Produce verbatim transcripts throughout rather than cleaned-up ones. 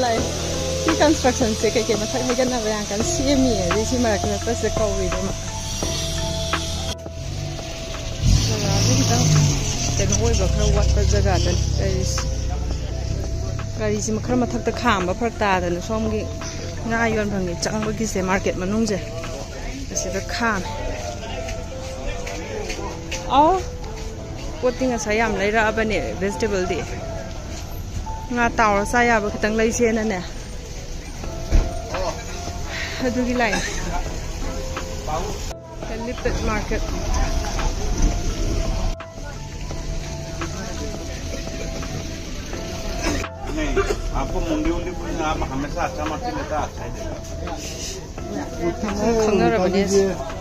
ꯂꯥꯛꯑꯦ꯫ ꯁꯤ constructionꯁꯦ ꯀꯩꯀꯩ ꯃꯊꯛ ꯍꯩꯒꯠꯅꯕ ꯌꯥꯝ ꯀꯟꯅ ꯁꯦꯝꯃꯤ꯫ ꯑꯗꯩ ꯁꯤ ꯃꯔꯛꯇ ꯆꯠꯄꯁꯦ ꯀꯧꯔꯤꯕ ꯑꯃ꯫ ꯖꯒꯥꯁꯦ ꯈꯤꯇꯪ ꯀꯩꯅꯣ ꯑꯣꯏꯕ, ꯈꯔ ꯋꯥꯠꯄ ꯖꯒꯥꯗꯅꯤ ꯂꯩꯔꯤꯁꯦ꯫ ꯒꯥꯔꯤꯁꯤ ꯈꯔ ꯃꯊꯛꯇ ꯈꯥꯝꯕ ꯐꯔꯛ ꯇꯥꯗꯅ ꯁꯣꯝꯒꯤ ꯉꯥ ꯌꯣꯟꯐꯝꯒꯤ ꯆꯪꯕꯒꯤꯁꯦ, market ꯃꯅꯨꯡꯁꯦ, ꯑꯁꯤꯗ ꯈꯥꯝꯃꯦ꯫ ꯑꯧ, ꯄꯣꯠꯇꯤ ꯉꯁꯥꯏ ꯌꯥꯝ ꯂꯩꯔꯛꯑꯕꯅꯦ, vegetableꯗꯤ꯫ ꯉꯥ ꯇꯥꯎꯔ ꯆꯥ ꯌꯥꯕ ꯈꯤꯇꯪ ꯂꯩꯁꯦꯅꯅꯦ꯫ ꯑꯗꯨꯒꯤ line꯫ Helipad market꯫ नहीं, आपको मुंडी उंडी कुछ नहीं, आप हमेशा अच्छा मछली लेता, अच्छा ही देगा। ꯈꯪꯅꯔꯕꯅꯦ꯫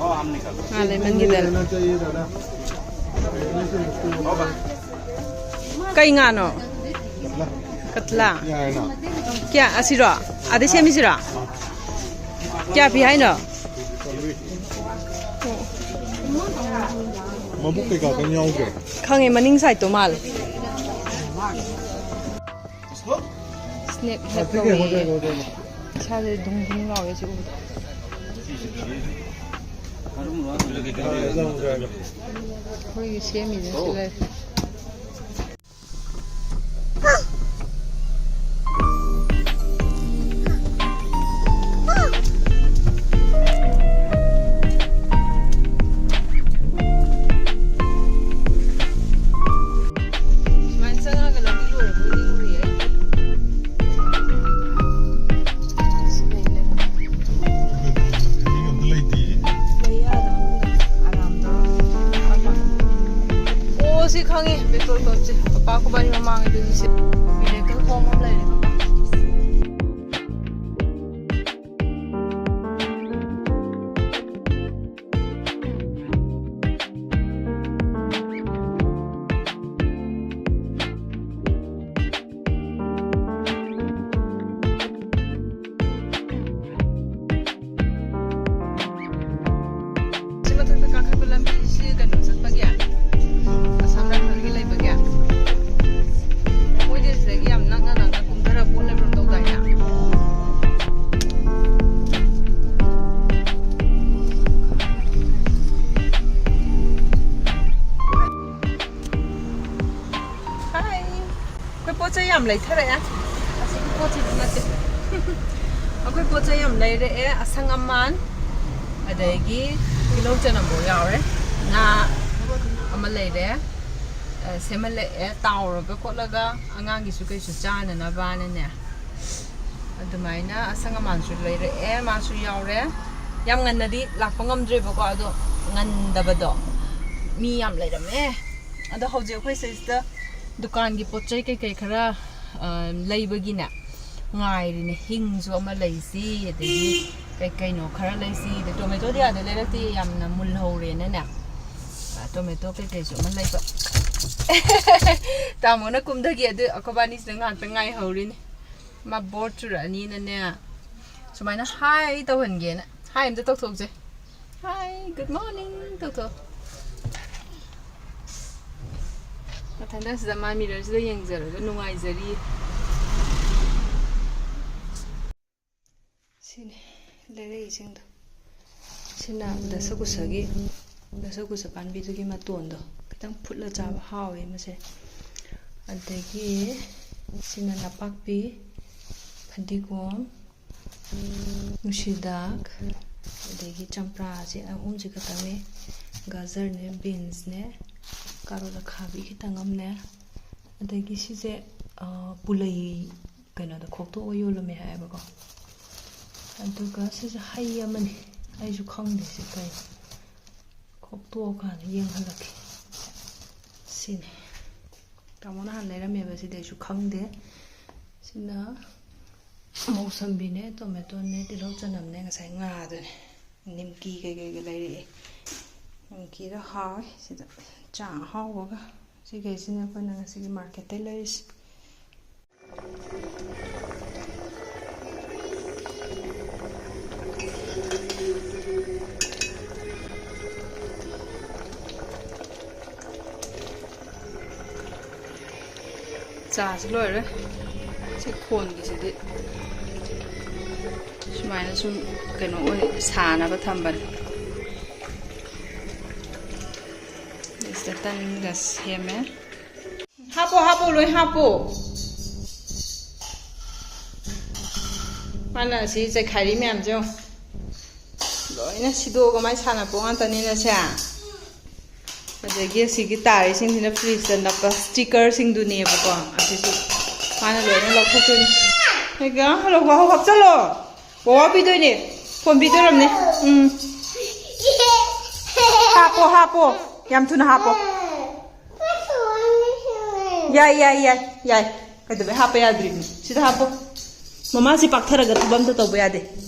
ꯑꯣ, ꯑꯝ ꯅꯤꯀꯜ꯫ ꯉꯥ ꯂꯩꯃꯟꯈꯤꯗꯅ꯫ ꯀꯩ ꯉꯥꯅꯣ? ꯀꯠꯂꯥ꯫ ꯀꯌꯥ, ꯑꯁꯤꯔꯣ? ꯑꯗꯩ ꯁꯦꯝꯃꯤꯁꯤꯔꯣ? ꯀꯌꯥ ꯄꯤ ꯍꯥꯏꯅꯣ? ꯃꯕꯨꯛ ꯀꯩꯀꯥ ꯀꯩꯝ ꯌꯥꯎꯗ꯭ꯔꯦ꯫ ꯈꯪꯉꯦ, ꯃꯅꯤꯡ sideꯇꯣ ꯃꯥꯜꯂꯦ꯫ Snake head ꯀꯧꯏ꯫ ꯏꯁꯥꯁꯦ ꯗꯨꯡ ꯗꯨꯡ ꯂꯥꯎꯋꯦ ꯁꯤ ꯎꯕꯗ꯫ ꯑꯩꯈꯣꯏꯒꯤ ꯁꯦꯝꯃꯤꯁꯦ ꯁꯤ ꯂꯩꯔꯦ꯫ ꯁꯨꯃꯥꯏꯅ ꯆꯪꯉꯒ ꯂꯝꯕꯤ ꯂꯣꯏꯔꯕꯣꯏ ꯅꯤꯡꯉꯨꯔꯦ ꯑꯩꯗꯤ꯫ ꯁꯤ ꯂꯩ ꯂꯩꯔꯝꯃꯦ꯫ ꯑꯝꯇ ꯂꯩꯇꯦ꯫ ꯂꯩ ꯌꯥꯗꯕ ꯃꯅꯨꯡꯗ ꯑꯔꯥꯝ ꯇꯧꯔ ꯐꯝꯕ꯫ ꯑꯣ, ꯁꯤ ꯈꯪꯉꯦ, petrol pumpꯁꯦ꯫ ꯄꯄꯥ ꯈꯣꯏꯕꯥꯅꯤ ꯃꯃꯥꯡꯉꯩꯗꯁꯨ ꯁꯤ Miracle Home ꯑꯃ ꯂꯩꯔꯦ, ꯄꯄꯥ꯫ ꯁꯤ ꯃꯊꯛꯇ ꯀꯥꯈꯠꯄ ꯂꯝꯕꯤꯁꯤ ꯀꯩꯅꯣ ꯆꯠꯄꯒꯤ, ꯑꯁꯥꯝ ꯔꯥꯏꯐꯜꯒꯤ ꯂꯩꯕꯒꯤ꯫ ꯃꯣꯏꯗꯤ ꯁꯤꯗꯒꯤ ꯌꯥꯝ ꯅꯛꯅ ꯅꯛꯅ ꯀꯨꯝꯊꯔ ꯄꯣꯠ ꯂꯩꯐꯝ ꯇꯧꯗꯥꯏꯅꯦ? ꯂꯩꯊꯔꯛꯑꯦ꯫ ꯑꯁꯤꯒꯤ ꯄꯣꯠꯁꯤꯗꯤ ꯅꯠꯇꯦ꯫ ꯑꯩꯈꯣꯏ ꯄꯣꯠ ꯆꯩ ꯌꯥꯝ ꯂꯩꯔꯛꯑꯦ꯫ ꯑꯁꯪ ꯑꯃꯥꯟ, ꯑꯗꯒꯤ ꯇꯤꯜꯍꯧ ꯆꯅꯝꯐꯥꯎ ꯌꯥꯎꯔꯦ꯫ ꯉꯥ ꯑꯃ ꯂꯩꯔꯦ꯫ ꯑ, ꯁꯦꯝꯍꯜꯂꯛꯑꯦ꯫ ꯇꯥꯎꯔꯒ ꯈꯣꯠꯂꯒ ꯑꯉꯥꯡꯒꯤꯁꯨ ꯀꯩꯁꯨ ꯆꯥꯅꯅꯕꯅꯅꯦ꯫ ꯑꯗꯨꯃꯥꯏꯅ ꯑꯁꯪ ꯑꯃꯥꯟꯁꯨ ꯂꯩꯔꯛꯑꯦ꯫ ꯃꯥꯁꯨ ꯌꯥꯎꯔꯦ꯫ ꯌꯥꯝ ꯉꯟꯅꯗꯤ ꯂꯥꯛꯄ ꯉꯝꯗ꯭ꯔꯦꯕꯀꯣ꯫ ꯑꯗꯣ ꯉꯟꯗꯕꯗꯣ ꯃꯤ ꯌꯥꯝ ꯂꯩꯔꯝꯃꯦ꯫ ꯑꯗꯣ ꯍꯧꯖꯤꯛ ꯑꯩꯈꯣꯏ ꯁꯤꯗꯩꯁꯤꯗ ꯗꯨꯀꯥꯟꯒꯤ ꯄꯣꯠ ꯆꯩ ꯀꯩꯀꯩ ꯈꯔ, ꯑ, ꯂꯩꯕꯒꯤꯅꯦ ꯉꯥꯏꯔꯤꯅꯦ꯫ ꯍꯤꯡꯁꯨ ꯑꯃ ꯂꯩꯁꯤ, ꯑꯗꯒꯤ ꯀꯩ ꯀꯩꯅꯣ ꯈꯔ ꯂꯩꯁꯤ꯫ ꯑꯗꯩ ꯇꯣꯃꯦꯇꯣꯗꯤ ꯑꯥꯗ ꯂꯩꯔꯛꯇꯦ, ꯌꯥꯝꯅ ꯃꯨꯜꯍꯧꯔꯦꯅꯅꯦ꯫ ꯑ, ꯇꯣꯃꯦꯇꯣ ꯀꯩꯀꯩꯁꯨ ꯑꯃ ꯂꯩꯕ꯫ ꯇꯥꯃꯣꯅ ꯀꯨꯝꯊꯒꯤ ꯑꯗꯨ ꯑꯩꯈꯣꯏꯕꯥꯅꯤꯁꯤꯅ ꯉꯥꯏꯍꯥꯛꯇ ꯉꯥꯏꯍꯧꯔꯤꯅꯦ꯫ ꯃꯥ ꯕꯣꯔ ꯆꯨꯔꯛꯑꯅꯤꯅꯅꯦ꯫ ꯁꯨꯃꯥꯏꯅ ꯍꯥꯏ ꯇꯧꯍꯟꯒꯦꯅ꯫ ꯍꯥꯏ ꯑꯝꯇ ꯇꯧꯊꯣꯛꯁꯦ꯫ ꯍꯥꯏ, ꯒꯨꯗ ꯃꯣꯔꯅꯤꯡ ꯇꯧꯊꯣꯛ꯫ ꯃꯊꯟꯇ ꯁꯤꯗ ꯃꯥ ꯃꯤꯔꯔꯁꯤꯗ ꯌꯦꯡꯖꯔꯒ ꯅꯨꯡꯉꯥꯏꯖꯔꯤ꯫ ꯁꯤꯅꯤ ꯂꯩꯔꯛꯏꯁꯤꯡꯗꯣ꯫ ꯁꯤꯅ ꯗꯁꯀꯨꯁꯒꯤ, ꯗꯁꯀꯨꯁ ꯄꯥꯝꯕꯤꯗꯨꯒꯤ ꯃꯇꯣꯟꯗꯣ ꯈꯤꯇꯪ ꯐꯨꯠꯂ ꯆꯥꯕ ꯍꯥꯎꯋꯦ ꯃꯁꯦ꯫ ꯑꯗꯒꯤ ꯁꯤꯅ ꯅꯄꯥꯛꯄꯤ, ꯐꯗꯤꯒꯣꯝ, ꯅꯨꯡꯁꯤꯗꯥꯛ, ꯑꯗꯒꯤ ꯆꯝꯄ꯭ꯔꯥꯁꯦ ꯑꯍꯨꯝꯁꯦ ꯈꯛꯇꯪꯅꯦ꯫ ꯒꯥꯖꯔꯅꯦ, ꯕꯤꯟꯁꯅꯦ, ꯀꯥꯔꯣꯠ ꯑꯈꯥꯕꯤ ꯈꯤꯇꯪ ꯑꯃꯅꯦ꯫ ꯑꯗꯒꯤ ꯁꯤꯁꯦ, ꯑ, ꯄꯨꯂꯩ ꯀꯩꯅꯣꯗ ꯈꯣꯛꯇꯣꯛꯑꯒ ꯌꯣꯜꯂꯝꯃꯦ ꯍꯥꯏꯌꯦꯕꯀꯣ꯫ ꯑꯗꯨꯒ ꯁꯤꯁꯦ ꯍꯩ ꯑꯃꯅꯤ, ꯑꯩꯁꯨ ꯈꯪꯗꯦ ꯁꯤ ꯀꯩ, ꯈꯣꯛꯇꯣꯛꯑꯀꯥꯟꯗ ꯌꯦꯡꯍꯜꯂꯛꯀꯦ꯫ ꯁꯤꯅꯤ꯫ ꯇꯥꯃꯣ ꯅꯍꯥꯟ ꯂꯩꯔꯝꯃꯦꯕ ꯁꯤꯗꯤ, ꯑꯩꯁꯨ ꯈꯪꯗꯦ꯫ ꯁꯤꯅ ꯃꯧꯁꯝꯕꯤꯅꯦ, ꯇꯣꯃꯦꯇꯣꯅꯦ, ꯇꯤꯜꯍꯧ ꯆꯅꯝꯅꯦ, ꯉꯁꯥꯏ ꯉꯥꯗꯨꯅꯦ꯫ ꯅꯤꯝꯀꯤ ꯀꯩꯀꯩꯒ ꯂꯩꯔꯛꯑꯦ꯫ ꯅꯤꯝꯀꯤꯗꯣ ꯍꯥꯎꯋꯦ꯫ ꯁꯤꯗ ꯆꯥ ꯑꯍꯥꯎꯕꯒ꯫ ꯁꯤꯈꯩꯁꯤꯅꯦ ꯑꯩꯈꯣꯏꯅ ꯉꯁꯤꯒꯤ ꯃꯥꯔꯀꯦꯠꯇꯩ ꯂꯩꯔꯤꯁꯦ꯫ ꯆꯥꯁꯤ ꯂꯣꯏꯔꯦ꯫ ꯁꯤ ꯈꯣꯟꯒꯤꯁꯤꯗꯤ ꯁꯨꯃꯥꯏꯅ ꯁꯨꯝ ꯀꯩꯅꯣ ꯑꯣꯏ ꯁꯥꯅꯕ ꯊꯝꯕꯅꯤ꯫ ꯁꯤꯗ ꯇꯟꯒ ꯁꯦꯝꯃꯦ꯫ ꯍꯥꯞꯄꯣ, ꯍꯥꯞꯄꯣ, ꯂꯣꯏ ꯍꯥꯞꯄꯣ꯫ ꯃꯥꯅ ꯑꯁꯤ ꯆꯩꯈꯥꯏꯔꯤ ꯃꯌꯥꯝꯁꯦ ꯌꯦꯡꯉꯣ꯫ ꯂꯣꯏꯅ ꯁꯤꯗꯣꯛꯑꯒ ꯃꯥꯏ ꯁꯥꯟꯅꯄꯣꯠ ꯉꯥꯛꯇꯅꯤꯅꯁꯦ꯫ ꯑꯗꯒꯤ ꯑꯁꯤꯒꯤ ꯇꯥꯔꯤꯁꯤꯡꯁꯤꯅ ꯐ꯭ꯔꯤꯖꯇ ꯅꯞꯄ ꯁ꯭ꯇꯤꯀꯔꯁꯤꯡꯗꯨꯅꯦꯕꯀꯣ꯫ ꯑꯁꯤꯁꯨ ꯃꯥꯅ ꯂꯣꯏꯅ ꯂꯧꯊꯣꯛꯇꯣꯏꯅꯤ꯫ ꯍꯦꯒ, ꯍꯜꯂꯣ, ꯍꯣ, ꯍꯥꯞꯆꯜꯂꯣ꯫ ꯕꯕꯥ ꯄꯤꯗꯣꯏꯅꯦ꯫ ꯐꯣꯟ ꯄꯤꯗꯣꯏꯔꯝꯅꯦ꯫ ꯎꯝ꯫ ꯍꯥꯞꯄꯣ, ꯍꯥꯞꯄꯣ꯫ ꯌꯥꯝ ꯊꯨꯅ ꯍꯥꯞꯄꯣ꯫ ꯌꯥꯏ, ꯌꯥꯏ, ꯌꯥꯏ, ꯌꯥꯏ꯫ ꯀꯩꯗꯧꯕꯩ ꯍꯥꯞꯄ ꯌꯥꯗ꯭ꯔꯤꯅꯣ? ꯁꯤꯗ ꯍꯥꯞꯄꯣ꯫ ꯃꯃꯥꯁꯤ ꯄꯥꯛꯊꯔꯒ ꯊꯕꯛ ꯑꯝꯇ ꯇꯧꯕ ꯌꯥꯗꯦ꯫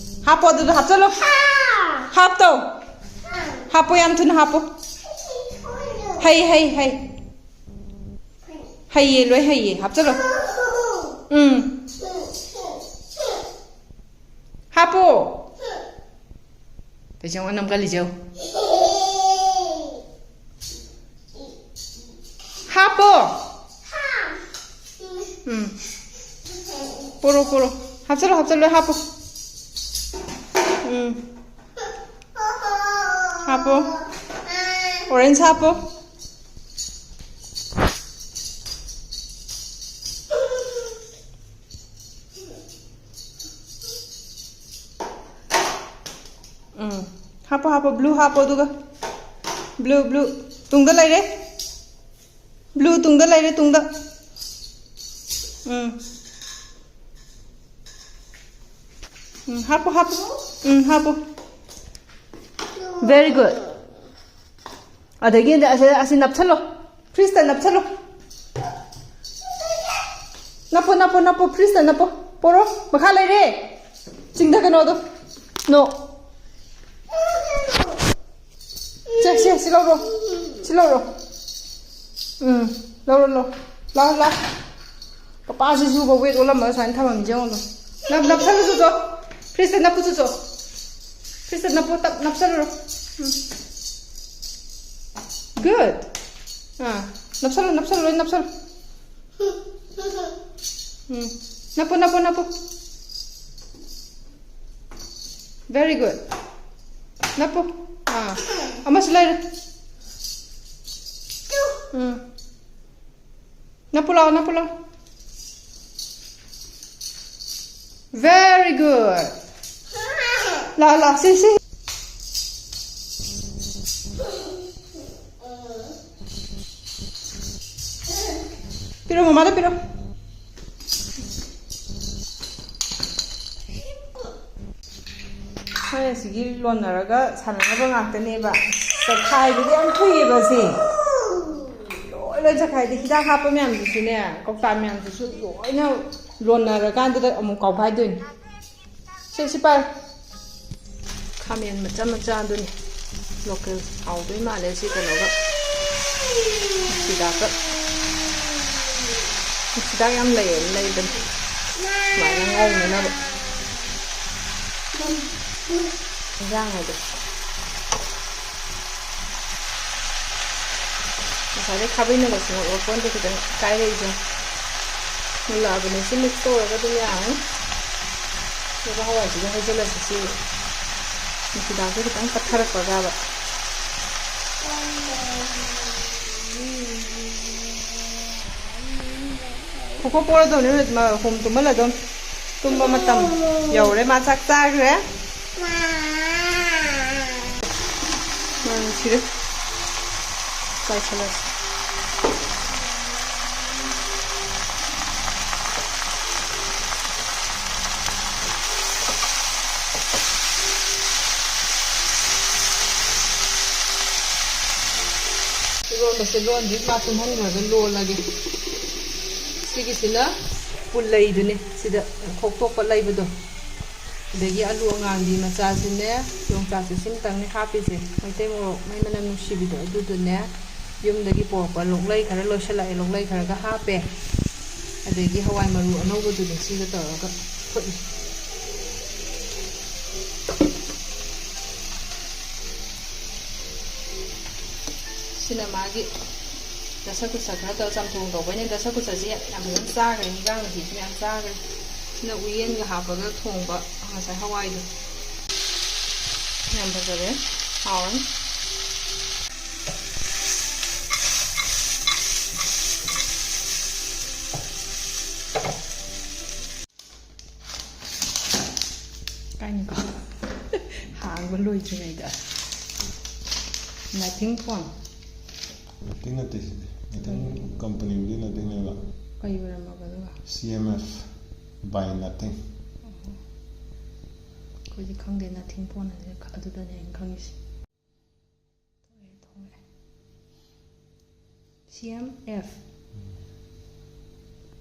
ꯍꯥꯞꯄꯣ, ꯑꯗꯨꯗ ꯍꯥꯞꯆꯜꯂꯣ꯫ ꯍꯥꯞꯇꯧ꯫ ꯍꯥꯞꯄꯣ, ꯌꯥꯝ ꯊꯨꯅ ꯍꯥꯞꯄꯣ꯫ ꯍꯩ, ꯍꯩ, ꯍꯩ꯫ ꯍꯩꯌꯦ, ꯂꯣꯏ ꯍꯩꯌꯦ꯫ ꯍꯥꯞꯆꯜꯂꯣ꯫ ꯎꯝ꯫ ꯍꯥꯞꯄꯣ꯫ ꯀꯩꯁꯦ ꯑꯅꯝ ꯀꯜꯂꯤꯁꯦ ꯌꯦꯡꯉꯨ꯫ ꯍꯥꯞꯄꯣ꯫ ꯎꯝ꯫ ꯄꯣꯔꯣ, ꯄꯣꯔꯣ꯫ ꯍꯥꯞꯆꯜꯂꯣ, ꯍꯥꯞꯆꯜꯂꯣ, ꯍꯥꯞꯄꯣ꯫ ꯎꯝ꯫ ꯍꯥꯞꯄꯣ꯫ Orange ꯍꯥꯞꯄꯣ꯫ ꯎꯝ꯫ ꯍꯥꯞꯄꯣ, ꯍꯥꯞꯄꯣ, blue ꯍꯥꯞꯄꯣ ꯑꯗꯨꯒ꯫ Blue, blue꯫ ꯇꯨꯡꯗ ꯂꯩꯔꯦ꯫ Blue ꯇꯨꯡꯗ ꯂꯩꯔꯦ, ꯇꯨꯡꯗ꯫ ꯎꯝ꯫ ꯎꯝ, ꯍꯥꯞꯄꯣ, ꯍꯥꯞꯄꯣ꯫ ꯎꯝ, ꯍꯥꯞꯄꯣ꯫ Very good꯫ ꯑꯗꯒꯤ ꯑꯁꯤ, ꯑꯁꯤ ꯅꯞꯁꯜꯂꯣ꯫ ꯐ꯭ꯔꯤꯖꯇ ꯅꯞꯁꯜꯂꯣ꯫ ꯅꯞꯄꯣ, ꯅꯞꯄꯣ, ꯅꯞꯄꯣ, ꯐ꯭ꯔꯤꯖꯇ ꯅꯞꯄꯣ꯫ ꯄꯣꯔꯣ, ꯃꯈꯥ ꯂꯩꯔꯦ꯫ ꯆꯤꯡꯊꯒꯅꯣ ꯑꯗꯣ꯫ No꯫ ꯁꯦ, ꯁꯦ, ꯁꯤ ꯂꯧꯔꯣ꯫ ꯁꯤ ꯂꯧꯔꯣ꯫ ꯎꯝ, ꯂꯧꯔꯣ, ꯂꯧꯔꯣ꯫ ꯂꯥꯎ, ꯂꯥꯎ꯫ ꯄꯄꯥꯁꯤꯁꯨꯕ weight ꯑꯣꯜꯂꯝꯃꯒ ꯁꯨꯃꯥꯏꯅ ꯊꯝꯃꯝꯃꯤꯁꯦ ꯌꯦꯡꯉꯣ ꯑꯗꯣ꯫ ꯅꯞ-, ꯅꯞꯁꯜꯂꯨ ꯆꯣꯆꯣ꯫ ꯐ꯭ꯔꯤꯖꯇ ꯅꯞꯄꯨ ꯆꯣꯆꯣ꯫ ꯐ꯭ꯔꯤꯖꯇ ꯅꯞꯄꯨ, ꯇꯞ ꯅꯞꯁꯜꯂꯨꯔꯣ꯫ ꯎꯝ꯫ Good꯫ ꯑꯥ, ꯅꯞꯁꯜꯂꯨ, ꯅꯞꯁꯜꯂꯨ, ꯂꯣꯏ ꯅꯞꯁꯜꯂꯨ꯫ ꯎꯝ꯫ ꯅꯞꯄꯨ, ꯅꯞꯄꯨ, ꯅꯞꯄꯨ꯫ Very good꯫ ꯅꯞꯄꯨ꯫ ꯑꯥ꯫ ꯑꯃꯁꯨ ꯂꯩꯔꯦ꯫ ꯎꯝ꯫ ꯅꯞꯄꯨ ꯂꯥꯎ, ꯅꯞꯄꯨ ꯂꯥꯎ꯫ Very good. ꯂꯥꯛ ꯂꯥꯛ ꯁꯤ ꯁꯤ꯫ ꯄꯤꯔꯣ, ꯃꯃꯥꯗ ꯄꯤꯔꯣ꯫ ꯑꯩꯈꯣꯏ ꯑꯁꯤꯒꯤ ꯂꯣꯟꯅꯔꯒ ꯁꯥꯟꯅꯅꯕ ꯉꯥꯛꯇꯅꯦꯕ꯫ ꯆꯈꯥꯏꯕꯗꯤ ꯌꯥꯝ ꯊꯨꯏꯌꯦꯕ ꯁꯤ꯫ ꯂꯣꯏ ꯂꯣꯏ ꯆꯈꯥꯏꯗꯦ꯫ ꯍꯤꯗꯥꯛ ꯍꯥꯞꯄ ꯃꯌꯥꯝꯗꯨꯁꯨꯅꯦ, ꯀꯧꯇꯥ ꯃꯌꯥꯝꯗꯨꯁꯨ ꯂꯣꯏꯅ ꯂꯣꯟꯅꯔꯀꯥꯟꯗꯨꯗ ꯑꯃꯨꯛ ꯀꯥꯎꯈꯥꯏꯗꯣꯏꯅꯤ꯫ ꯁꯦ, ꯁꯤ ꯄꯥꯏ꯫ ꯈꯥꯃꯦꯟ ꯃꯆꯥ ꯃꯆꯥꯗꯨꯅꯤ꯫ ꯂꯣꯀꯦꯜ ꯍꯥꯎꯗꯣꯏ ꯃꯥꯜꯂꯦ ꯁꯤ ꯀꯩꯅꯣꯒ꯫ ꯅꯨꯡꯁꯤꯗꯥꯛꯀ꯫ ꯅꯨꯡꯁꯤꯗꯥꯛ ꯌꯥꯝ ꯂꯩꯌꯦ, ꯂꯩꯕꯅꯤ꯫ ꯁꯨꯃꯥꯏꯅ ꯉꯧꯅꯅꯕ꯫ ꯏꯟꯖꯥꯡ ꯍꯥꯏꯗꯣ꯫ ꯉꯁꯥꯏꯗꯩ ꯈꯥꯕꯩꯅꯒ ꯁꯨꯡꯑꯣꯠ ꯑꯣꯠꯄꯣꯟꯗꯦ, ꯈꯤꯇꯪ ꯀꯥꯏꯔꯛꯏꯁꯦ꯫ ꯃꯨꯜꯂꯛꯑꯕꯅꯦ, ꯁꯤ mix ꯇꯧꯔꯒ ꯑꯗꯨꯝ ꯌꯥꯔꯅꯤ꯫ ꯑꯗꯨꯒ ꯍꯋꯥꯏꯁꯤꯒ ꯍꯩꯖꯤꯜꯂꯁꯤ, ꯁꯤ ꯅꯨꯡꯁꯤꯗꯥꯛꯁꯦ ꯈꯤꯇꯪ ꯄꯠꯊꯔꯛꯄ꯭ꯔꯕ꯫ ꯈꯣꯈꯣ ꯄꯣꯔꯗꯧꯅꯤ ꯍꯧꯖꯤꯛ, ꯃꯥ ꯍꯣꯝ ꯇꯨꯝꯍꯜꯂꯗꯧꯅꯤ꯫ ꯇꯨꯝꯕ ꯃꯇꯝ ꯌꯧꯔꯦ, ꯃꯥ ꯆꯥꯛ ꯆꯥꯈ꯭ꯔꯦ꯫ ꯃꯥ ꯅꯨꯡꯁꯤꯔꯦ꯫ ꯆꯥꯏꯁꯜꯂꯁꯤ꯫ ꯏꯔꯣꯟꯕꯁꯦ ꯂꯣꯟꯗ꯭ꯔꯤ, ꯃꯥ ꯇꯨꯝꯍꯟꯈ꯭ꯔꯒ ꯂꯣꯜꯂꯒꯦ꯫ ꯁꯤꯒꯤꯁꯤꯅ ꯄꯨꯜꯂꯩꯗꯨꯅꯦ, ꯁꯤꯗ ꯈꯣꯛꯇꯣꯛꯄ ꯂꯩꯕꯗꯣ꯫ ꯑꯗꯒꯤ ꯑꯂꯨ ꯑꯉꯥꯡꯕꯤ ꯃꯆꯥꯁꯤꯅꯦ, ꯌꯣꯡꯆꯥꯛꯁꯦ ꯁꯤꯃꯇꯪꯅꯦ ꯍꯥꯞꯄꯤꯁꯦ꯫ ꯃꯩꯇꯩ ꯃꯣꯔꯣꯛ ꯃꯩ ꯃꯅꯝ ꯅꯨꯡꯁꯤꯕꯤꯗꯣ ꯑꯗꯨꯗꯨꯅꯦ, ꯌꯨꯝꯗꯒꯤ ꯄꯣꯔꯛꯄ ꯂꯣꯛꯂꯩ ꯈꯔ ꯂꯣꯏꯁꯤꯜꯂꯛꯑꯦ, ꯂꯣꯛꯂꯩ ꯈꯔꯒ ꯍꯥꯞꯄꯦ꯫ ꯑꯗꯒꯤ ꯍꯋꯥꯏ ꯃꯔꯨ ꯑꯅꯧꯕꯗꯨꯅꯦ ꯁꯤꯒ ꯇꯧꯔꯒ ꯐꯨꯠꯂꯤ꯫ ꯁꯤꯅ ꯃꯥꯒꯤ ꯗꯁ ꯀꯨꯁ ꯈꯔ ꯇꯧꯔ ꯆꯝꯊꯣꯡ ꯇꯧꯕꯩꯅꯦ꯫ ꯗꯁ ꯀꯨꯁꯁꯤ ꯌꯥꯝ ꯐꯖꯅ ꯆꯥꯈ꯭ꯔꯦ, ꯍꯤꯟꯖꯥꯡ ꯃꯍꯤꯁꯤ ꯃꯌꯥꯝ ꯆꯥꯈ꯭ꯔꯦ꯫ ꯁꯤꯅ ꯎꯌꯦꯟꯒ ꯍꯥꯞꯄꯒ ꯊꯣꯡꯕ ꯉꯁꯥꯏ ꯍꯋꯥꯏꯗꯣ꯫ ꯌꯥꯝ ꯐꯖꯔꯦ, ꯍꯥꯎꯔꯅꯤ꯫ ꯂꯣꯏꯗ꯭ꯔꯤꯉꯩꯗ꯫ Nothing phone꯫ Nothing ꯅꯠꯇꯦ ꯁꯤꯗꯤ꯫ Nothing company ꯕꯨꯗꯤ Nothing ꯅꯦꯕ꯫ ꯀꯩ ꯑꯣꯏꯔꯝꯃꯕ ꯑꯗꯨꯒ? C M F by Nothing꯫ ꯑꯣ꯫ ꯑꯩꯈꯣꯏꯗꯤ ꯈꯪꯗꯦ, Nothing phone ꯍꯥꯏꯁꯦ ꯑꯗꯨꯗꯅꯦ ꯑꯩꯅ ꯈꯪꯉꯤꯁꯦ꯫ C M F꯫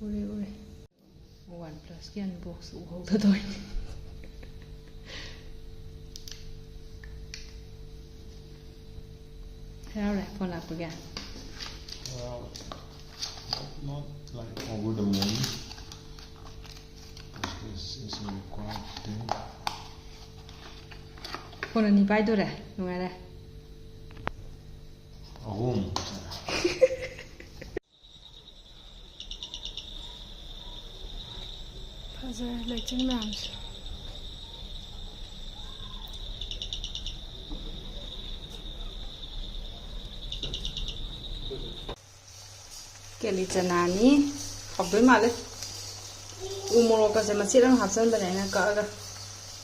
ꯎꯔꯦ, ꯎꯔꯦ꯫ OnePlus ꯀꯤ unbox ꯎꯍꯧꯗ ꯇꯧꯔꯤꯅꯦ꯫ ꯍꯔꯥꯎꯔꯦ phone ꯂꯥꯛꯄꯒꯤ? Well, not, not like over the moon. This is a required thing. Phone ꯑꯅꯤ ꯄꯥꯏꯗꯣꯔꯦ, ꯅꯨꯡꯉꯥꯏꯔꯦ꯫ ꯑꯍꯨꯝ꯫ ꯐꯖꯔꯦ ꯂꯩꯆꯤꯜ ꯃꯌꯥꯝꯁꯦ꯫ ꯀꯦꯂꯤ ꯆꯅꯥꯅꯤ꯫ ꯍꯥꯎꯗꯣꯏ ꯃꯥꯜꯂꯦ꯫ ꯎ ꯃꯣꯔꯣꯛꯀꯁꯦ ꯃꯆꯦꯠ ꯑꯃ ꯍꯥꯞꯆꯟꯕꯅꯦ ꯑꯩꯅ ꯀꯛꯑꯒ꯫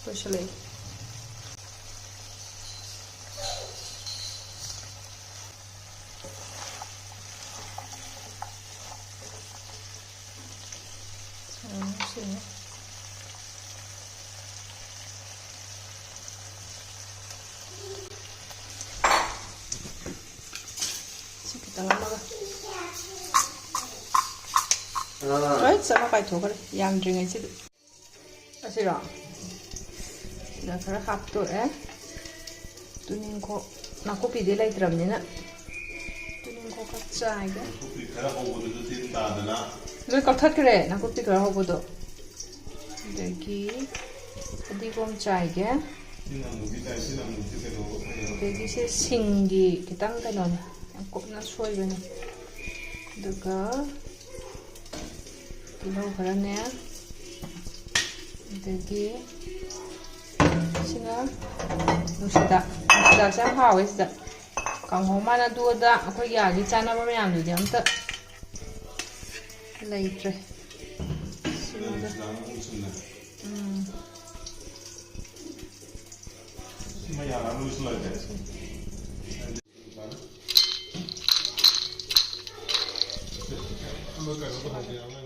ꯂꯣꯏꯁꯤꯜꯂꯛꯑꯦ꯫ ꯁꯤꯅ꯫ ꯁꯤ ꯈꯤꯇꯪ ꯑꯃꯒ꯫ ꯂꯣꯏ ꯆꯠꯂ ꯀꯥꯏꯊꯣꯛꯈ꯭ꯔꯦ ꯌꯥꯝꯗ꯭ꯔꯤꯉꯩꯁꯤꯗ꯫ ꯑꯁꯤꯔꯣ? ꯁꯤꯗ ꯈꯔ ꯍꯥꯞꯇꯣꯛꯑꯦ꯫ ꯇꯨꯅꯤꯡꯈꯣꯛ, ꯅꯥꯀꯨꯞꯄꯤꯗꯤ ꯂꯩꯇ꯭ꯔꯕꯅꯤꯅ ꯇꯨꯅꯤꯡꯈꯣꯛ ꯈꯔ ꯆꯥꯏꯒꯦ꯫ ꯅꯥꯀꯨꯞꯄꯤ ꯈꯔ ꯍꯧꯕꯗꯨꯁꯨ ꯇꯤꯟ ꯇꯥꯗꯅ꯫ ꯂꯣꯏ ꯀꯛꯊꯠꯈ꯭ꯔꯦ ꯅꯥꯀꯨꯞꯄꯤ ꯈꯔ ꯍꯧꯕꯗꯣ꯫ ꯑꯗꯒꯤ ꯐꯗꯤꯒꯣꯝ ꯆꯥꯏꯒꯦ꯫ ꯇꯤꯟ ꯑꯃꯨꯕꯤ ꯇꯥꯏ, ꯇꯤꯟ ꯑꯃꯨꯕꯤ ꯀꯩꯅꯣ, ꯀꯩꯅꯣ꯫ ꯑꯗꯒꯤ ꯁꯤ ꯁꯤꯡꯒꯤ ꯈꯤꯇꯪ ꯀꯩꯅꯣꯅꯦ, ꯌꯥꯝ ꯀꯨꯞꯅ ꯁꯣꯏꯕꯅꯦ꯫ ꯑꯗꯨꯒ ꯇꯤꯜꯍꯧ ꯈꯔꯅꯦ꯫ ꯑꯗꯒꯤ ꯁꯤꯅ ꯅꯨꯡꯁꯤꯗꯥꯛ꯫ ꯅꯨꯡꯁꯤꯗꯥꯛꯁꯦ ꯌꯥꯝ ꯍꯥꯎꯋꯦ ꯁꯤꯗ꯫ ꯀꯥꯡꯍꯧ ꯃꯥꯅ ꯑꯗꯨ ꯑꯗꯥ ꯑꯩꯈꯣꯏꯒꯤ ꯑꯥꯒꯤ ꯆꯥꯅꯕ ꯃꯌꯥꯝꯗꯨꯗꯤ ꯑꯝꯇ ꯂꯩꯇ꯭ꯔꯦ꯫ ꯁꯤꯃꯒ꯫ ꯎꯝ꯫ ꯌꯥꯔꯅꯨ ꯁꯤ ꯂꯣꯏꯔꯦ꯫ ꯑꯃ ꯀꯩꯅꯣ ꯇꯧꯍꯧꯒꯦ, ꯑꯃ